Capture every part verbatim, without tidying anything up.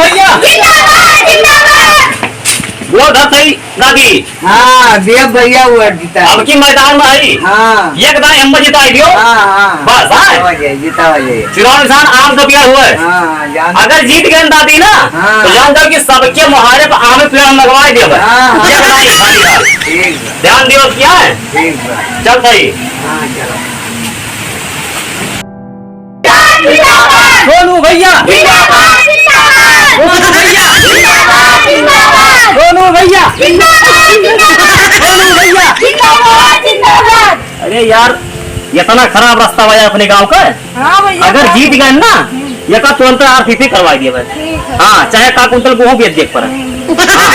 भैया। जिंदाबाद, जिंदाबाद। वोट धरत हई दादी। हाँ, देव भैया वोट जीता है। अब की मैदान में आई। हाँ। एक दाई अम्मा जिताई दियो। हाँ, हाँ। बस, हाँ। जितावा जाए, जितावा जाए। चुनाव निशान आम का पेड़ हुए। हाँ, हाँ, जान अगर जीत गए दादी ना, हाँ। तो जान जाओ कि सबके मुहारे पर आम पेड़ हम लगवा देबे। हाँ, हाँ। एक दाई खाली बा। ठीक बा। ध्यान दियो क्या है? ठीक बा। चल भाई। हाँ, चलो। जिंदाबाद! सोनू भैया! जिंदाबाद, जिंदाबाद! सोनू भैया! जिंदाबाद, जिंदाबाद! सोनू भैया! जिंदाबाद, जिंदाबाद! सोनू भैया! जिंदाबाद, जिंदाबाद! अरे यार, इतना खराब रास्ता भैया अपने गांव का। हाँ भैया। अगर जीत गए ना, हम्म। ये का तुरंत आरसीसी करवा दिया भाई। ठीक है। हाँ, चाहे का कुंटल गेहूं बेच दे पर। हम्म। हाँ।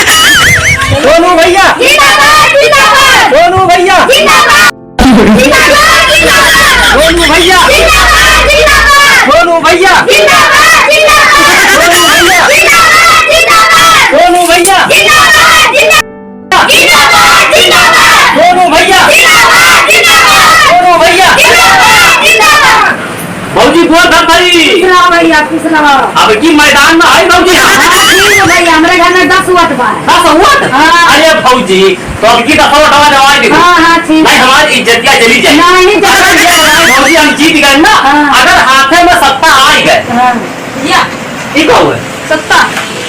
सोनू भैया। जिंदाबाद, जिंदाबाद। सोनू भैया। जिंदाबाद। जिंदाबाद, जिंदाबाद। सोनू भैया। जिंदाबाद, जिंदाबाद। सोनू भैया। जिंदाबाद, जिंदाबाद। सोनू भैया। जिंदाबाद, जिंदाबाद। सोनू भैया। जिंदाबाद, जिंदाबाद। जिंदाबाद, जिंदाबाद। सोनू भैया। जिंदाबाद, जिंदाबाद। सोनू भैया। जिंदाबाद, जिंदाबाद। भौजी, गोर धर भाई। खुश रहो भैया, खुश रहो। अब की मैदान में है भौजी? हाँ, ठीक है भैया, हमरे घर में दस वोट बा। दस वोट? हाँ। अरे भौजी, तो अब की दस वोट हमारे जवाब दे दो। हाँ, हाँ, ठीक। नहीं, हमारी इज्जतिया चली जाए। नहीं, अगर चली ये बताओ भौजी, हम जीत गए ना, हाँ। अगर हाथे में सत्ता आ गए, हाँ। या, ठीक हो गए। सत्ता।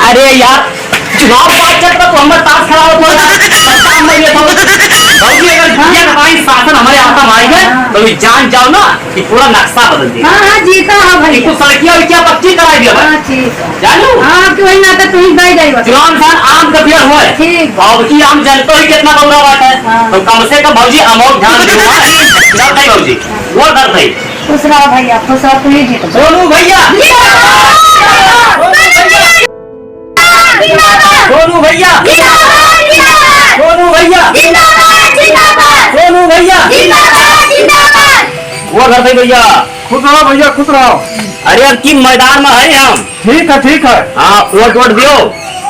अरे यार, चुनाव का चक्कर तो हमारे ताश खराब होता है। सत्ता में ये तो, भौजी, अगर हाँ। ये बताइए, शासन हमारे हाथ में आएगा, हाँ। तो ये जान जाओ ना कि पूरा नक्शा बदल दिया। हाँ, हाँ, जीता है भाई। इनको सड़कियाँ उड़कियाँ पक्की कराई दिया भाई। हाँ, ठीक है। जानू? हाँ, आपके वही नाते तू ही गाई जाई बता। चुनाव निशान आम का पेड़ हुआ है। ठीक। अब की आम जनता ही कितना बौरा बात है। हाँ। तो कम से कम भौजी अमाउंट ध्यान दो। चल भाई भौजी, वो कर भाई। खुश रहो भैया, खुश रहो, तू ही जीत। सोनू भैया। जिंदाबाद। सोनू भैया। जिंदाबाद। सोनू भैया। जिंदाबाद, जिंदाबाद। सोनू भैया। जिंदाबाद, जिंदाबाद। सोनू भैया। जिंदाबाद, जिंदाबाद। वो कर भाई भैया। खुश रहो भैया, खुश रहो। अरे अब की मैदान में है हम। ठीक है, ठीक है। हाँ, वोट वोट दियो।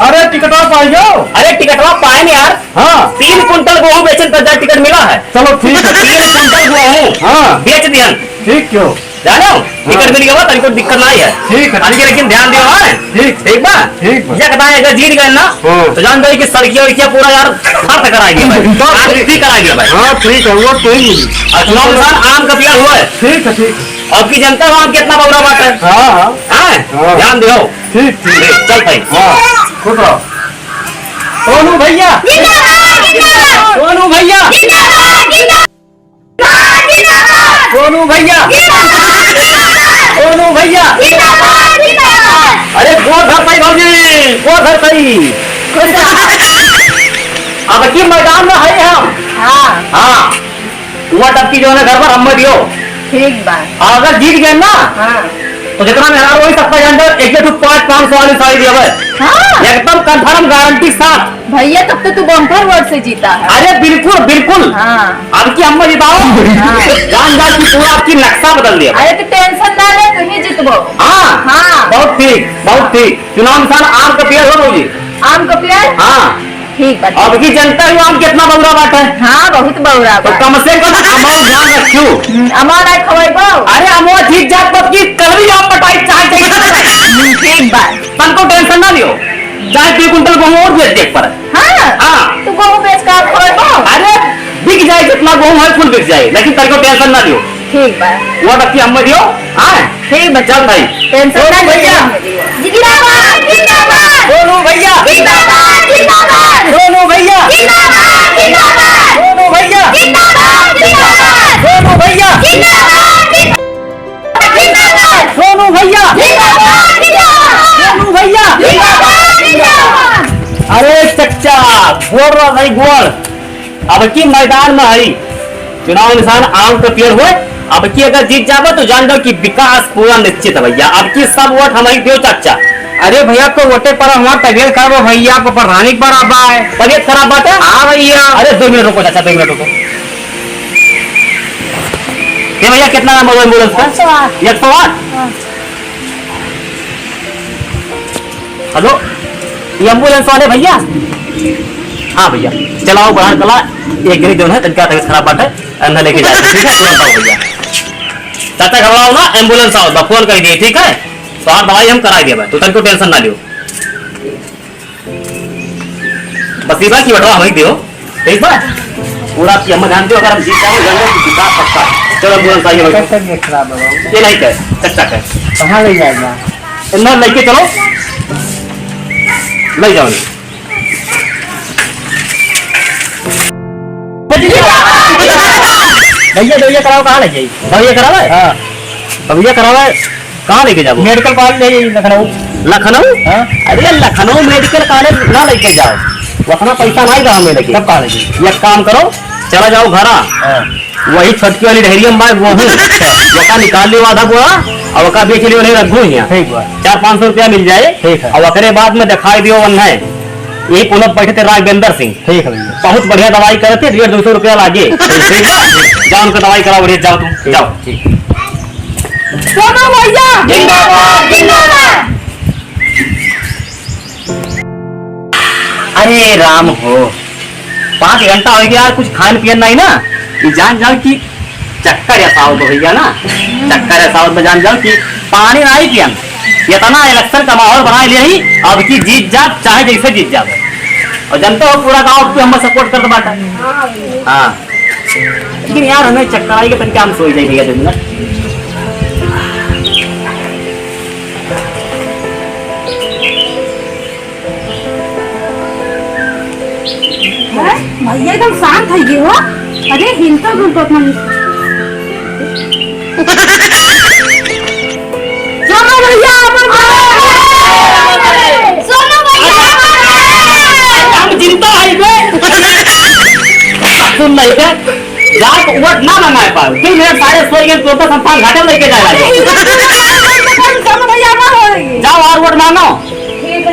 अरे टिकटवा पाइयो। अरे टिकटवा पाए नहीं यार। हाँ। तीन कुंटल गेहूं बेचन पर जा टिकट मिला है। चलो ठीक है। तीन कुंटल गेहूं हाँ। बेच दियन। ठीक क्यों? जानो? हाँ। टिकट मिल गया, तनिको दिक्कत नहीं है। ठीक है। अभी लेकिन ध्यान दियो, हाँ? ठीक। ठीक बा? ठीक बा। ये कहता है, अगर जीत गए ना, हाँ। तो जान जाओ कि सड़कियाँ वड़कियाँ पूरा यार खर्च कराएंगे भाई। तो आरसीसी कराएंगे भाई। हाँ, ठीक है, वो तो ही। और चुनाव निशान आम का पेड़ हुआ है। ठीक है, ठीक है। अब की जनता वहाँ कितना बौरा बात है। हाँ, हाँ। हाँ? हाँ। ध्यान दियो। ठीक, ठीक। चल भाई। हाँ, खुश रहो। सोनू भैया। जिंदाबाद, जिंदाबाद। सोनू भैया। जिंदाबाद, जिंदाबाद। जिंदाबाद। सोनू भैया। जिंदाबाद, जिंदाबाद। सोनू भैया। जिंदाबाद, जिंदाबाद। अरे गोर धर सही भौजी, गोर धर सही। अब की मैदान में है हम। हाँ। हाँ। वोट अब की जो है घर पर हम दियो। ठीक बा। अगर जीत गए ना, हाँ। तो जितना मेहरारू वही सबका जान जाओ, एक एक पाँच, पाँच सौ वाली साड़ी दिया भाई। हाँ। एकदम confirm guarantee के साथ। भैया, तब तो तू bumper vote से जीता है। अरे बिल्कुल, बिल्कुल। हाँ। अब की अम्मा जिताओ। हाँ। जान जाओ कि पूरा आपकी नक्शा बदल दिया। अरे तू tension ना ले, तू ही जीतबो। हाँ। हाँ। बहुत ठीक, बहुत ठीक। चुनाव निशान आम का पेड़ हो भौजी। आम का पेड़? हाँ। ठीक बा। अब की जनता ही आम कितना बौरा बाटे। हाँ, बहुत बौरा तो बा। कम से कम अमाउंट ध्यान रखियो। हम्म, अमाउंट आए खवाइबो। अरे अमवा जीत जात तब की कल भी आम बटाई चाहे चाहिए। हम्म, ठीक बा। तनको tension ना लियो। चाहे दो कुंटल गेहूं और बेच दे पर। हाँ? हाँ। तू गेहूं बेच के खवाइबो? अरे बिक जाए, जितना गेहूं है कुल बिक जाए, लेकिन तनको tension ना लियो। ठीक बा। वो बच्ची हम दियो। हाँ। ठीक बा। चल भाई। tension ना लियो। भैया। जिंदाबाद, जिंदाबाद। सोनू भैया। जिंदाबाद, जिंदाबाद। सोनू भैया। जिंदाबाद, जिंदाबाद। सोनू भैया। जिंदाबाद, जिंदाबाद। सोनू भैया। जिंदाबाद, जिंदाबाद। जिंदाबाद। सोनू भैया। जिंदाबाद, जिंदाबाद। सोनू भैया। जिंदाबाद, जिंदाबाद। अरे चच्चा, गोड़ रहा भाई, गोड़। अब की मैदान में हई, चुनाव निशान आम के पेड़ हुए। अब की अगर जीत जाबा तो जान जाओ कि विकास पूरा निश्चित है भैया। अब की सब वोट हम ही दियो चाचा। अरे भैया, तो वोटे पर हमार तबीयत खराब हो भैया, को प्रधानी पर अब आए। तबीयत खराब बात है? हाँ भैया। अरे दो मिनट रुको चाचा, दो मिनट रुको। ये भैया कितना नंबर हुआ एम्बुलेंस का? एक सौ आठ। एक सौ आठ। हाँ। हेलो, ये एम्बुलेंस वाले भैया? हाँ भैया, चलाओ बढ़ान कला, एक जनी जौन है, तनका तबीयत खराब बाटे, अंदर लेके जाए, ठीक है? तुरंत आओ भैया। चाचा घबराओ ना, एम्बुलेंस आओ, बा फोन कर दिए, ठीक है? तो आप दवाई हम करा दिए भाई, तो तनको tension ना लियो। बस ये बात की बटवा हमें दियो, ठीक बा? पूरा की हम ध्यान दियो, अगर हम जीत जाओ, जंगल की विकास पक्का। चलो, बुलंद साहब, ये लो। कैसे ये खराब है बाबू? ये नहीं कर, चक्का कर। कहाँ ले जाएगा? इतना लेके चलो, ले जाओ। भैया, दवाइया कराओ, कहाँ ले जाई? दवाइया करावे? हाँ। दवाइया करावे, कहाँ लेके जाबो? मेडिकल कॉलेज ले जाई, लखनऊ। लखनऊ? हाँ। अरे, लखनऊ मेडिकल कॉलेज ना लेके जाओ, उतना पैसा नहीं रहा मेरे के। तब कहाँ ले जाई? एक काम करो, चला जाओ घरा। हाँ। वही छोटकी वाली डहरिया में बा, वो हूँ। अच्छा। वका निकाल लियो आधा बोरा, और वका बेच लियो नहीं रखू यहाँ। ठीक बा। चार पाँच सौ रुपया मिल जाए। ठीक है। और ओकरे बाद में दिखाई दियो वन है। यही पुनः बैठे थे राघवेंद्र सिंह। ठीक है भैया। बहुत बढ़िया दवाई करत है, डेढ़ दो सौ रुपया लागे। ठीक है? जाओ उनका दवाई कराओ, बढ़िया, जाओ तुम, ठीक, जाओ। ठीक। सोनू भैया! जिंदाबाद, जिंदाबाद। अरे राम हो, पाँच घंटा हो गया यार, कुछ खान पियन नहीं ना, ये जान जाओ कि चक्कर ऐसा आवत भैया ना, चक्कर ऐसा आवत में जान जाओ कि पानी नहीं पियन। इतना इलेक्शन का माहौल बना लिया ही, अब की जीत जात, चाहे जैसे जीत जात। और जनता हो, पूरा गांव पे हमें सपोर्ट करत बाटा। हाँ, लेकिन यार हमें चक्कर आई के तनिका हम सोई जाई भैया दो मिनट। हैं? भैया एकदम शांत है ये हो। अरे हिलतो डुलतो अपना। सोनू भैया अपन। सोनू भैया अपन। हम जिंदा है बे। सुन नहीं बे। जात वोट ना मंगाए पाओ। तुम मेरे सारे सोई गए, तो संस्थान घाटे लेके जाए।